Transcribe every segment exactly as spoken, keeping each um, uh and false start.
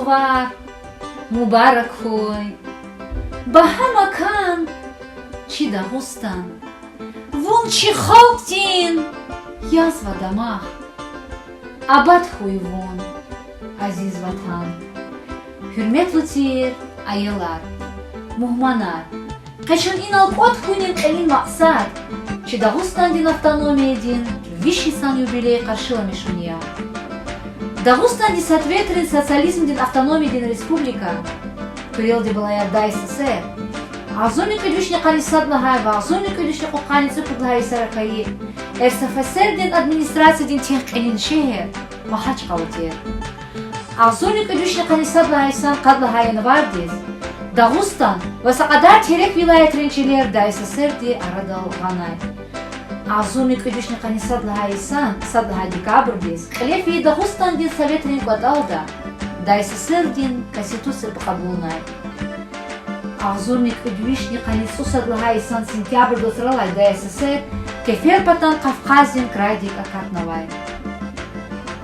Вар мубарак хьуй, багьа макан, чи Дагъустан. Вун чи халкьдин язва дамах. Абад хьуй вун, азиз Ватан. Гьуьрметлу тир аялар, мугьманар! Къе чун инал кӀватӀ хьунин кьилин макьсад чи Дагъустандин автономиядин виш йисан юбилей къаршиламишун я. Дагъустандин Советрин Социализмдин автономиядин республика, куьрелди, балаяр, Д С С Р, агъзурни кӀуьд вишни къанни сад лагьай ва агъзурни кӀуьд вишни кьудкъанни цӀукьуд лагьай йисара хьайи Р С Ф С Р-дин администрациядин тек кьилин шегьер Магьачкъала тир. Агъзурни кӀуьд вишни къанни сад лагьай йисан къад лагьай январдиз Дагъустан ва са кьадар терек вилаятрин чилер Д С С Р-ди арадал гъанай. Агъзурни кӀуьд вишни къанни сад лагьай йисан сад лагьай декабрдиз кьиле фейи Дагъустандин Советрин кӀватӀалда Д С С Р-дин Конституция кьабулнай. Агъзурни кӀуьд вишни къанни цӀусад лагьай йисан сентябрдин вацралай Д С С Р кеферпатан Кавказдин крайдик акатнавай.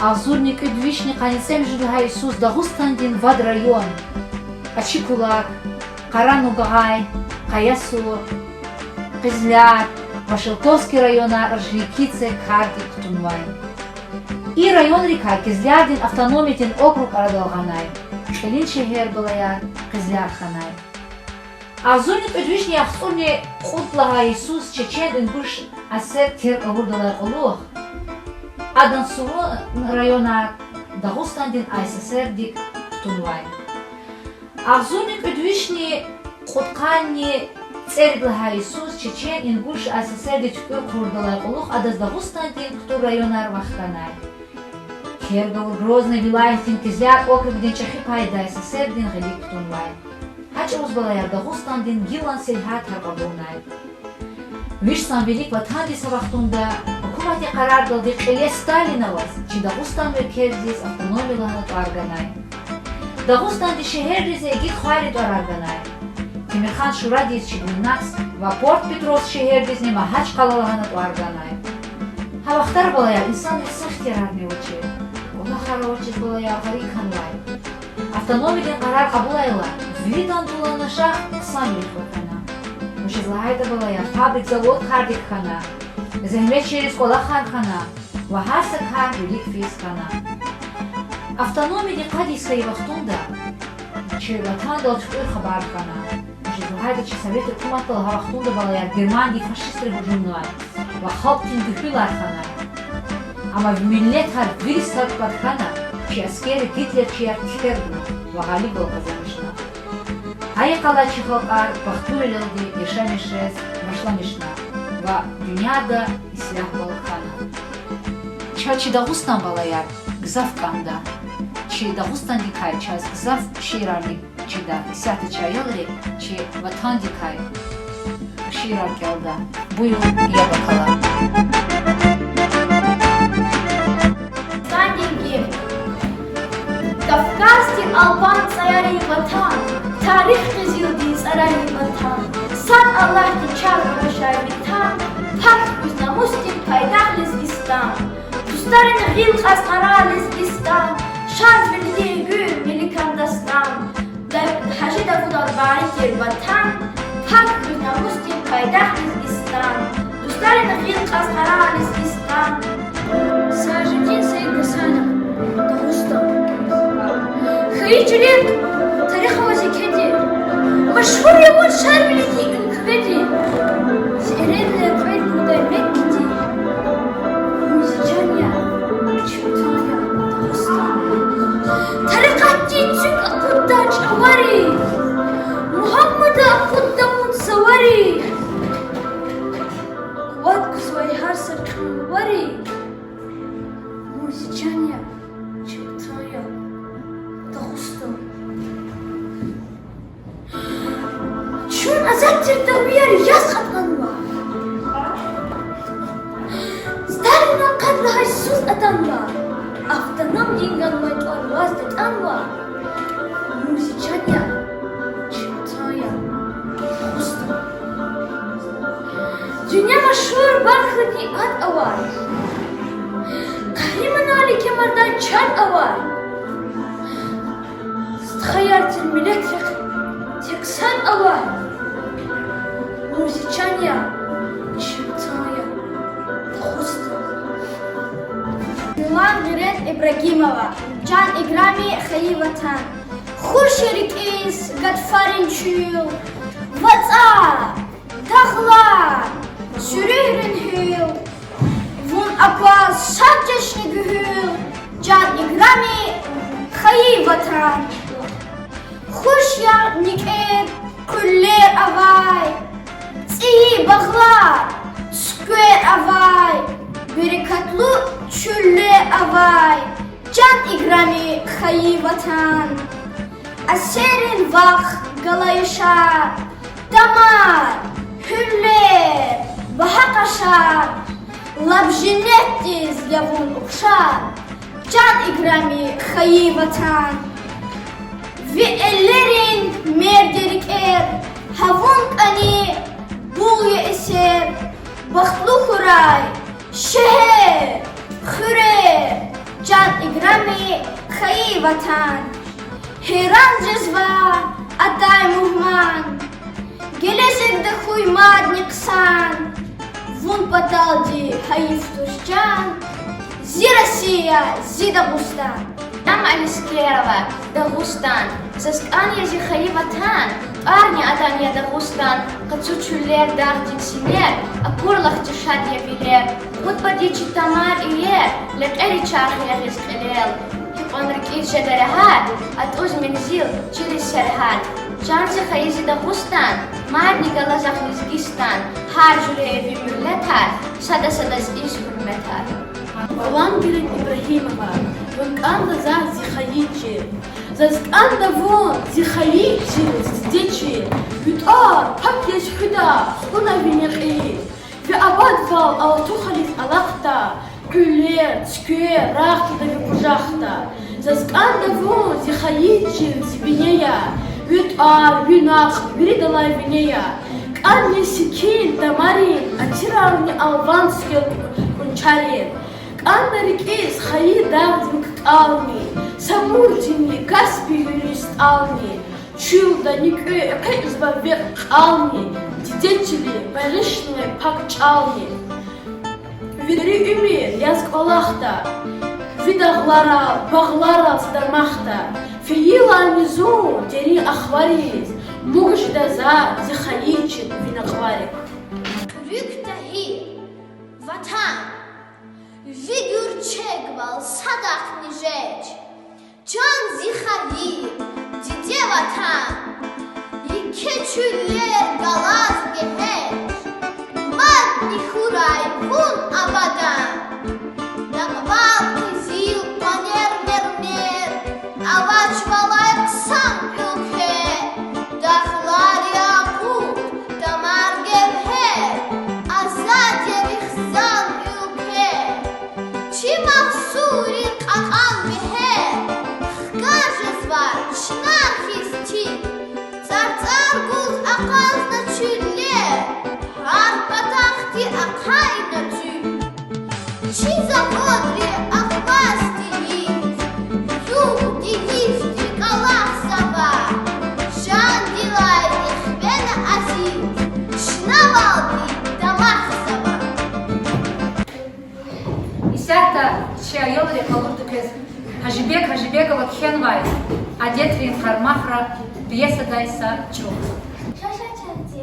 Агъзурни кӀуьд вишни къанни цӀемуьжуьд лагьай йисуз Дагъустандин вад район: Ачи-Кулак, Къара-Нугай, Къая-Сур, Къизляр ва Шелковский районар Орджоникидзе кардик кутунвай. И районрикай Кизлярдин автономиядин округ арадал гъанай. Кьилин шегьер, балаяр, Къизляр хьанай. Агъзурни кӀуьд вишни яхцӀурни кьуд лагьай йисуз Чечен-Ингуш А С С Р терг авурдалай кьулухъ адан сурун районар Дагъустандин А С С Р-дик кутунвай. Агъзурни кӀуьд вишни кьудкъанни цӀерид лагьай йисуз Чечен-Ингуш А С С Р-дин туькӀуьр хъувурдалай кьулухъ адаз Дагъустандин кутур районар вахканай. Терг авур Грозный вилаятдин Кизляр округдин чӀехи пай Д С С Р-дин гъилик кутунвай. Гьа чӀавуз, балаяр, Дагъустандин гилан сергьятар кьабулнай. Виш йисан вилик Ватандиз са вахтунда гьукуматдин къарардалди кьиле Сталин аваз чи Дагъустан уьлкведиз автономия лагьана тӀвар ганай. Дагъустандин шегьерриз игит хварин тӀварар ганай. Темирхан Шурадиз чи Буйнакск ва Порт-Петровск шегьерризни Магьачкъала лагьана тӀвар ганай. Гьа вахтара, балаяр, инсанриз са ихтиярарни авачир. КӀвалахар авачиз, балаяр, гъарикар хьанвай. Автономиядин къарар кьабулайла, виридан тӀулана шагь хъсанвилихъ хьана. Вучиз лагьайтӀа, балаяр, фабрик-завод кардик хьана, зегьметчийриз кӀвалахар хьана ва гьар са кар вилик физ хьана. Автономиядин къад йис хьайи вахтунда чи Ватандал туькӀуьр хабар хьана. Вучиз лагьайтӀа чи Совет гьукуматдал гьа вахтунда, балаяр, Германиядин фашистри гьужумнавай ва халкьдин гуьгьуьлар хана. Амма миллетар вири сад-пад хьана, чи аскерри гитлерчияр тергна ва гъалибвал къазанмишна. Гьа йикъалай чи халкьар бахтлувилелди яшамиш жез башламишна ва дуьньяда ислягьвал хьана. Чаз чи Дагъустан, балаяр, гзаф кӀанда. Чи Дагъустандикай чаз гзаф шиирарни чида. Исятда чи аялри чи Ватандикай шиирар кӀелда. Буюр, яб акала. Ватандин гимн. Кавказдин алпан цӀаярин ватан, тарих къизилдин цӀарарин ватан, сад Аллагьди чархбурушай ватан, пак хуьз намусдин пайдах Лезгистан. Дустарин гъил кьаз къарагъ Лезгистан, шад вилидин гуьр миликан дастан. Да-, Гьажи Давудан бари тир ватан, пак хуьз намусдин пайдах Лезгистан. Дустарин гъил кьаз къарагъ Лезгистан. Сажидин Саидгьасанов, Дагъустан. Хьайи чи рехъ тарих аваз екеди, машгьур я вун Шарвилидин уьлкведи. Зи Эренлер кьвед гудай Меккеди, вун зи чан я, чи ватан я, Дагъустан. Тарикъатдин цуьк акъудда чӀавари, Мугьаммада акъудда вун цавари. Къуват гузвай гьар са чӀумари, вун зи чан я, чи ватан я, Дагъустан. Чун азад тир дявеяр яз кьатӀанва. Сталинан къад лагьай йисуз атанва. Автономиядин ганвай тӀвар ваз датӀанва. Вун зи чан я, чи ватан я, Дагъустан. Дуьнья машгьур ван хьунин ад авай, къагьриманарин кемардай чан авай. Къайгъар тир миллетрихъ тек сад ава: вун зи чан я, чи Ватан я, Дагъустан. Милан Гъирет Ибрагимова. Чан играми хайи Ватан. Хуш я рикӀиз гатфарин чуьл, вацӀар, дагълар, суьруьгърин гьуьл. Вун акваз сад жезни гуьгьуьл, чан играми хайи Ватан. Хуш я никӀер, къуьллер авай, цӀийи багълар, цуьквер авай, берекатлу чуьллер авай, чан играми хайи Ватан. Асиррин вахъ гала яшар, тамар, гьуьллер, багьа къашар, лап женнетдиз я вун ухшар, чан играми хайи Ватан. Ви эллерин мерд я рикӀер, гьа вун кӀани бул я эсер, бахтлу хьурай шегьер, хуьрер, чан играми хайи Ватан. Гьейран жезва атай мугьман, гележегда хьуй мадни хъсан, вун паталди гьайиф туш чан, зи Россия, зи Дагъустан. Анам Алискерова. Дагъустан, заз кӀан я зи хайи Ватан, тӀварни адан я Дагъустан, къацу чуьллер, дагъдин синер, акурлахди шад я вилер, кьуд бадеди чи тамар, иер, лекьери чарх ягъиз кьилел. Гьикьван рикӀиз жеда регьят, атӀуз мензил чилиз сергьят. Чан зи хайи зи Дагъустан, мадни галаз захъ Лезгистан, гьар жуьре я ви миллетар, сада-садаз ийиз гьуьрметар. Гъуламгерен Ибрагьимова. Вун кӀанда заз зи хайи чил, заз кӀанда вун зи хайи чил, зи диде чил. Ви тӀвар пак яз хуьда, кьуна ви некьи. Ви абадвал алтухариз алахъда, къуьлер, цуьквер рагъ тийида ви къужахда. Заз кӀанда вун зи хайи чил, зи бине я. Ви тӀвар, ви накь виридалай вине я. КӀанни секин тамарин атирарни, алван цуьквер кӀунчарин. КӀанда рикӀиз хайи дагъдин кӀални, Самурдинни Каспи гьуьлуьн стӀални. Чуьлда нуькӀуь экъечӀзава векь кьални, диде чили багъишнавай пак чӀални. Вири уьмуьр яз кӀвалахда, ви дагъларал, багъларал са дамахда. Фейилани зун дерин ахвариз, муг жеда заз зи хайи чил, ви накьварик. Куьруьк Тагьир. Ватан, ви гуьрчегвал садахъни жеч, чан зи хайи диде Ватан. Еке чуьллер галаз гегьенш, мадни хьурай вун абадан. Накьвар къизил, къванер мермер, авачвалай хъсан уьлкве, дагълар якъут, тамар гевгьер, азад я ви хизан уьлкве. Чи магьсуррин кьакьан бегьер, хкаж жезвай чна хьиз тик, цӀарцӀар гуз акъвазна чуьллер, гьар патахъди ахъайна цуьк. Чи заводри ахваз тийиз, югъди-йифди кӀвалахзава, чандилай эхвена азиз, чнавалди дамахзава. Исятда чи аялри къалурда квез Гьажибег Гьажибегова кхьенвай Адетрин къармахра пьесадай са чӀук. Ша, ша, чан зи.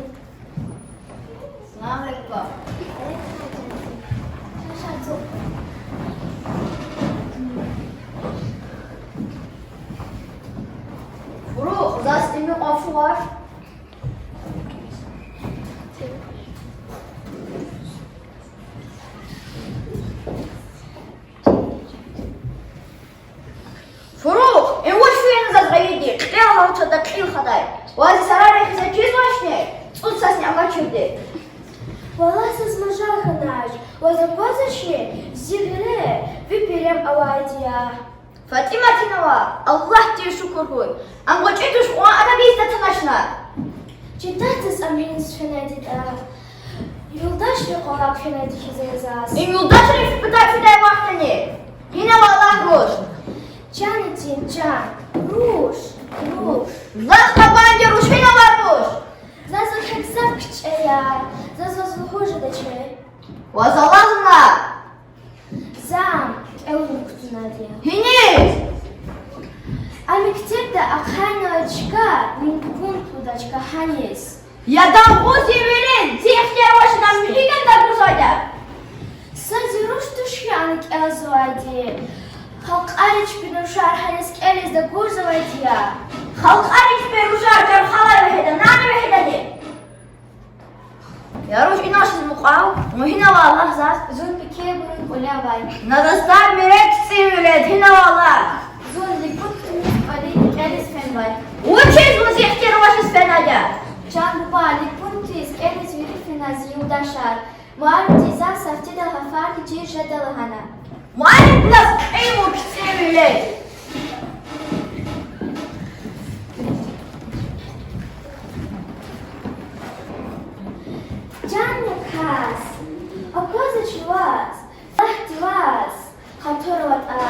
Салам алейкум. Фурух, заз тӀимил кьван фу гвач. Фурух, им вуч фейна заз гъайиди? Кьил гьалтада, кьил хадай. Ваз зи сарар эхиз чизвачни, цӀуд сазни амачирди. Валлагь, заз мажал хьанач, ваз аквазвачни, зи гъиле ви перем авайди я. ФатӀимат инава, Аллагьдиз шукур хьуй. Ам гъвечӀи туш, кьван адаб ийиз танач на. Чи тахьдиз ам ийиз фенайди тӀа, юлдашрин къвалав фенайди хьиз я заз. Им юлдашрин патай фидай вахт яни? Гьинава Аллагь руш. Чан итим, чан, руш. Руш. Заз къабанди руш, гьинава руш? Заз вахъ гзаф кичӀе я, заз ваз лугьуз жедач. Ваз алазма. Зам, кӀелун кутунайди я. Гьиниз? А мектебда ахъайнавай чка, мун пукӀун кӀандач гьаниз. Яда, гъуз я велед, зи ихтияр авачиз ам михьи кӀанда гузвайди я. Са зи руш туш хьи ана кӀелзавайди. Халкьари чпин рушар гьаниз кӀелиз дагузвайди я. Халкьари чпин рушар чархалай вегьеда, нани вегьедани? Я руш, иначиз мукьвал, вун гьинава лагь заз. Зун пекербурун кӀвале авай. На дастар мирек цӀи велед, гьинава лагь. Зун ликпунктдиз кӀвале кӀелиз фенвай. Вучиз вун зи ихтияр авачиз фенвайди я? Чан буба, ликпунктдиз кӀелиз вири фена зи юлдашар. Муаллимди заз сифтедал гъафарни чир жеда лагьана. Муаллимдилай кьин вун, кицӀи велед. Чан я кас, аквазвач ваз, лагьди ваз, хатур аватӀа.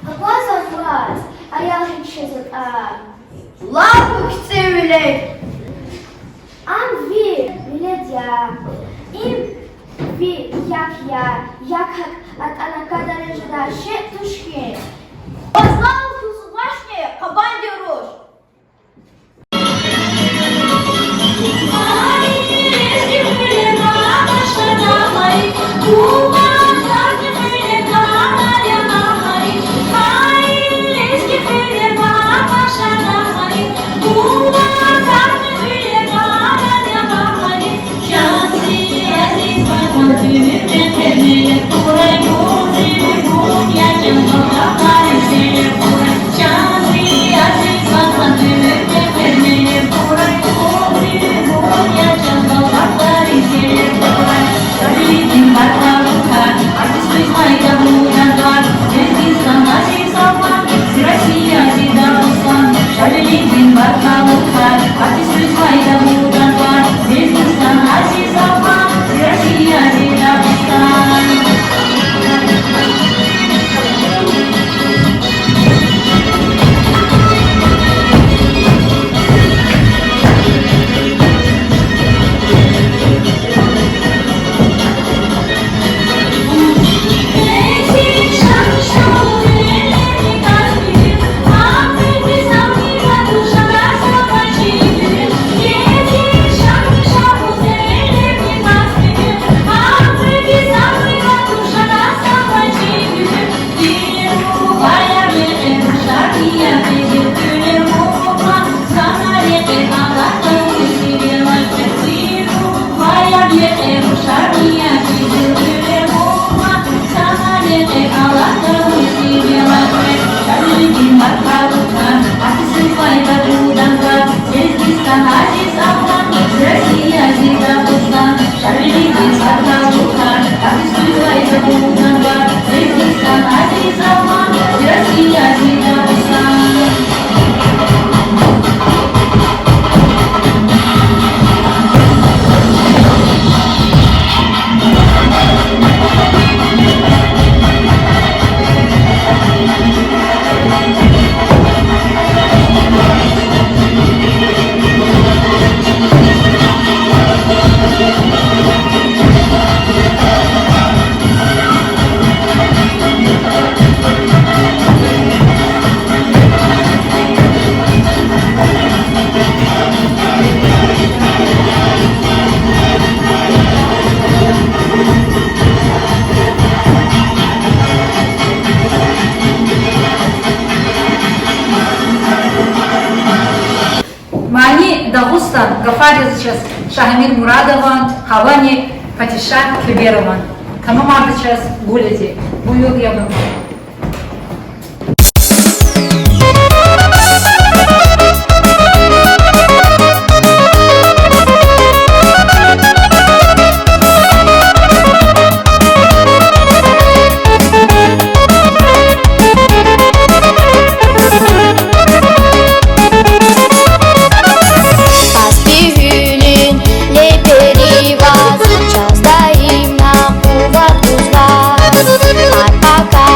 Аквазвач ваз, аял гьикӀ жезватӀа. Лагь, кицӀи велед. Ам ви велед я. Им ви як я, як гьакӀ атӀана гадарин жедай шей туш хьи. Ваз лагь, кузвачни къабанди руш. Мани Дагъустан гафар язавай чаз Шагьамир Мурадован, гьавани Патиша Кеберован. Тамамарда чаз Гуляди. Буюр, яб аман. Каспи гьуьлуьн лепери ваз, чаз даимна къуват гузвай. Гьар пака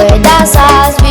Къведа заз